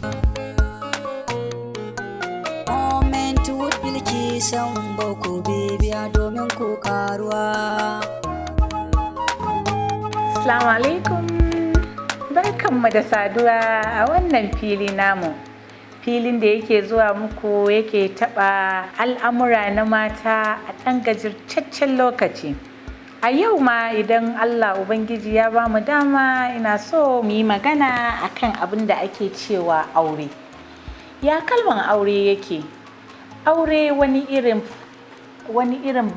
Moment with Bilki Sambo, ku bibiya domin ku karuwa. Assalamu alaikum. Barkanmu da saduwa a wannan fili namu. Filin da yake zuwa muku yake taɓa al'amura na mata a ɗan gajirtaccen lokaci. A yau ma, idan Allah Ubangiji ya ba mu dama, ina so mu yi magana akan abin da ake cewa aure. Ya kalman aure yake? Aure wani irin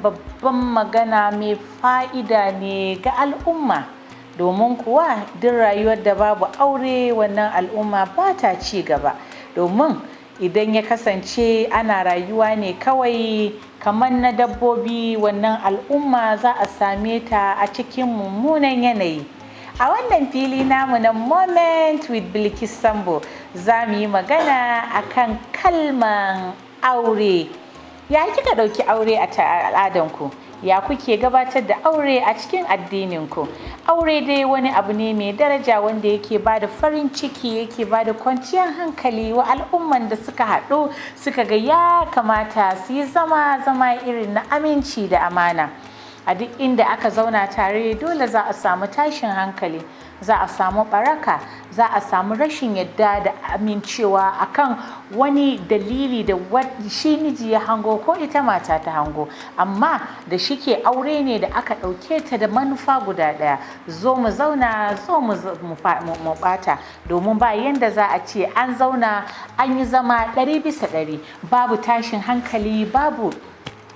babban magana mai fa'ida ne ga al'umma. Domin kuwa duk rayuwar da babu aure, wannan al'umma ba ta ci gaba. Domin idan ya kasance ana rayuwa ne kawai kamar na dabbobi, wannan al'umma za a same ta a cikin mummunan yanayi. A wannan fili namu na Moment with Bilkis Sambo, za mu yi magana akan kalman aure. Ya kika ɗauki aure a al'adanku? Ya kuke gabatar da aure a cikin addininku? Aure dai wani abu ne mai daraja wanda yake ba da farin ciki, yake ba da kwanciyar hankali wa al'umman da suka haɗu suka ga ya kamata su yi zama, zama irin na aminci da amana. A duk inda aka zauna tare, dole za a samu tashin hankali, za a samu ɓaraka, za a samu rashin yadda da amincewa akan wani dalili da shi miji ya hango ko ita mata ta hango. Amma da shike aure ne da aka ɗauke ta da manufa guda ɗaya, zo mu zauna, zo mu ɓata, domin ba yanda za a ce an zauna an yi zama 100% babu tashin hankali, babu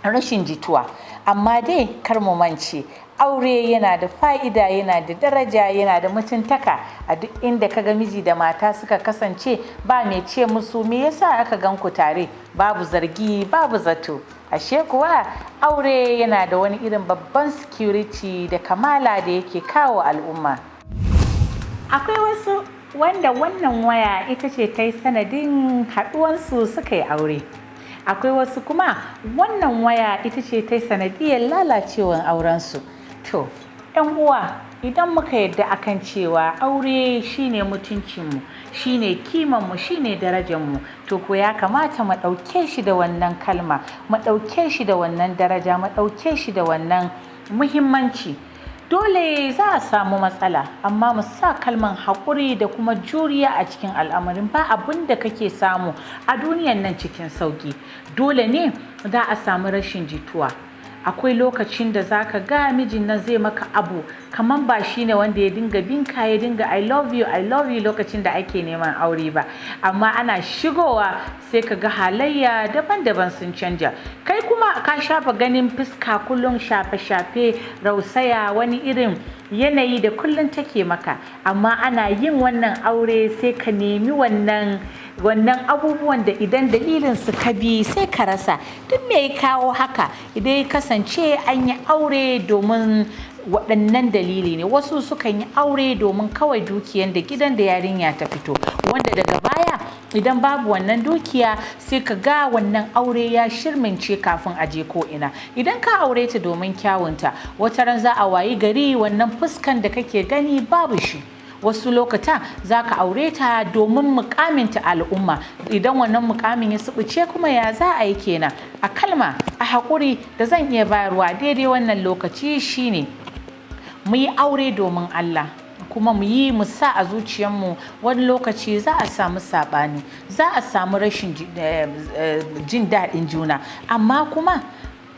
rashin jituwa. Amma dai kar mu mance, aure yana da fa'ida, yana da daraja, yana da mutuntaka. A duk inda kaga miji da mata suka kasance, ba mai ce musu me yasa aka gan ku tare, babu zargi, babu zato. Ashe kuwa aure yana da wani irin babban security da kamala da yake kawo al'umma. Akwai wasu wanda wannan waya ita ce ta yi sanadin haɗuwansu suka yi aure. Akwai wasu kuma wannan waya ita ce ta yi sanadiyar lalacewan aurensu. To, 'yan uwa, idan muka yadda akan cewa aure shine mutuncinmu, shine kimanmu, shine darajarmu, to ko ya kamata mu ɗauke shi da wannan kalma, mu ɗauke shi da wannan daraja, mu ɗauke shi da wannan muhimmanci. Dole za a samu matsala, amma mu sa kalman haƙuri da kuma juriya a cikin al'amarin. Ba abin da kake samu a duniyan nan cikin sauƙi. Dole ne za a samu rashin jituwa. Akwai lokacin da za ka ga mijin nan zai maka abu kaman ba shi ne wanda ya dinga binka, ya dinga "I love you, I love you" lokacin da ake neman aure ba. Amma ana shigowa sai ka ga halayya daban-daban sun canja. Kai kuma ka shafa ganin fuska kullum shafe-shafe, rausaya, wani irin yanayi da kullum take maka. Amma ana yin wannan aure, sai ka nemi wannan abubuwan da idan dalilin su ka bi, sai ka rasa. Duk me ya kawo haka? Idan ya kasance an yi aure domin waɗannan dalili ne. Wasu sukan yi aure domin kawai dukiyan da gidan da yarinya ta fito, wanda daga baya idan babu wannan dukiya, sai ka ga wannan aure ya shirmince kafin a je ko ina. Idan ka aure ta domin kyawunta, wata ran za a wayi gari wannan fuskan da kake gani babu shi. Wasu lokuta za ka aure ta domin mukaminta al'umma. Idan wannan mukamin ya subuce kuma, ya za a yi kenan? A kalma a haƙuri da zan iya bayarwa daidai wannan lokaci shine, mu yi aure domin Allah, kuma mu yi mu sa a zuciyarmu wani lokaci za a samu saɓani, za a samu rashin jin daɗin juna. Amma kuma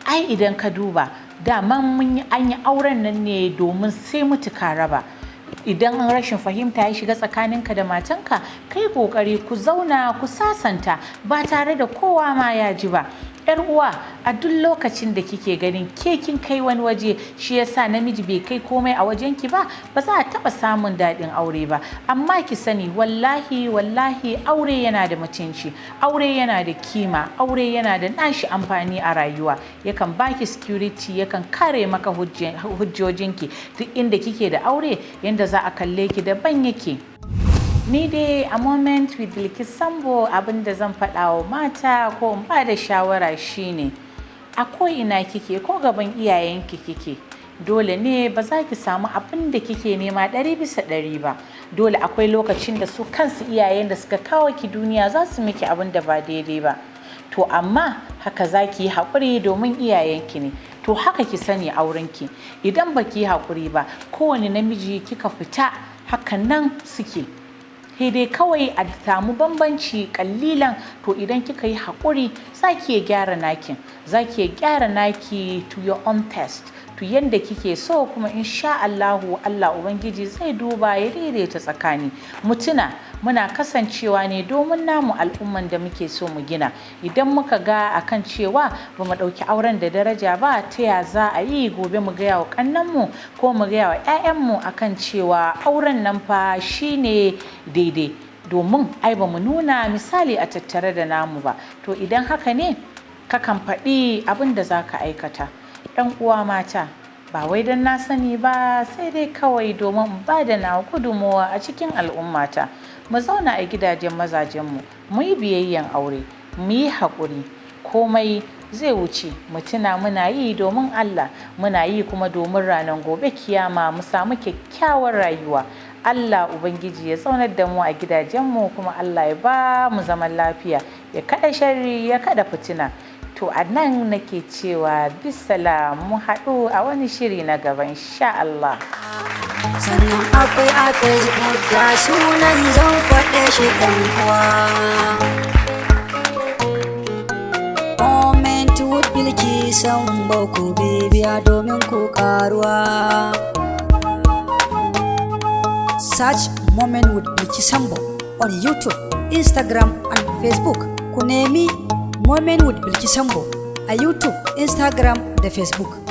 ai idan ka duba, daman mun yi an yi auren nan ne domin sai mutuka raba. Idan rashin fahimta ya shiga tsakaninka da matanka, kai kokari ku zauna ku sasanta ba tare da kowa ma ya ji ba. Yar uwa, a duk lokacin da kike ganin ke kin kai wani waje, shi yasa namiji bai kai komai a wajenki ba, ba za a taba samun daɗin aure ba. Amma ki sani, wallahi wallahi, aure yana da mutunci, aure yana da kima, aure yana da nashi amfani a rayuwa. Yakan baki security, yakan kare maka hujjojinki. Duk inda kike da aure, yanda za a kalle ki daban yake. Ni dai a Moment with Bilkis Sambo, abin da zan faɗa wa mata ko in ba da shawara shine, a ko'ina kike, ko gaban iyayenki kike, dole ne ba za ki samu abin da kike nema 100% ba. Dole akwai lokacin da su kansu iyayen da suka kawo ki duniya za su miki abin da ba daidai ba. To amma haka za ki yi haƙuri domin iyayenki ne. To haka ki sani aurenki, idan ba ki yi haƙuri ba, kowane namiji kika fita, hakan nan suke, sai dai kawai a samu bambanci kallilan. To idan kika yi haƙuri, za ki iya gyara nakin, za ki iya gyara naki to your own taste, to yanda kike so. Kuma insha Allahu Allah Ubangiji zai duba ya daidaita tsakani. Mutuna muna kasancewa ne domin namu al'umman da muke so mu gina. Idan muka ga akan cewa ba mu ɗauki auren da daraja ba, ta ya za a yi gobe mu gaya wa ƙannenmu ko mu gaya wa 'ya'yanmu akan cewa auren nan fa shine daidai? Domin ai ba mu nuna misali a tattare da namu ba. To idan haka ne, kakan faɗi abin da za ka aikata. 'Yan uwa mata, ba wai don na sani ba, sai dai kawai domin in ba da na gudunmowa a cikin al'ummata. Mu zauna a gidajen mazajenmu, mu yi biyayyen aure, mu yi haƙuri, komai zai wuce. Mu tuna muna yi domin Allah, muna yi kuma domin ranar gobe kiyama mu samu kyakkyawar rayuwa. Allah Ubangiji ya zaunar da mu a gidajenmu, kuma Allah ya ba mu zaman lafiya, ya kada sharri, ya kada fitina. To a nan nake cewa bisala, mu haɗu a wani shiri na gaba insha Allah. Sannan akwai a Facebook, ga sunan zan faɗe shi ɗan uwa. Moment with Bilki Sambo, ku bibiya domin ku karuwa. Search Moment with Bilki Sambo on YouTube, Instagram and Facebook. Ku nemi Moment with Bilki Sambo a YouTube, Instagram da Facebook.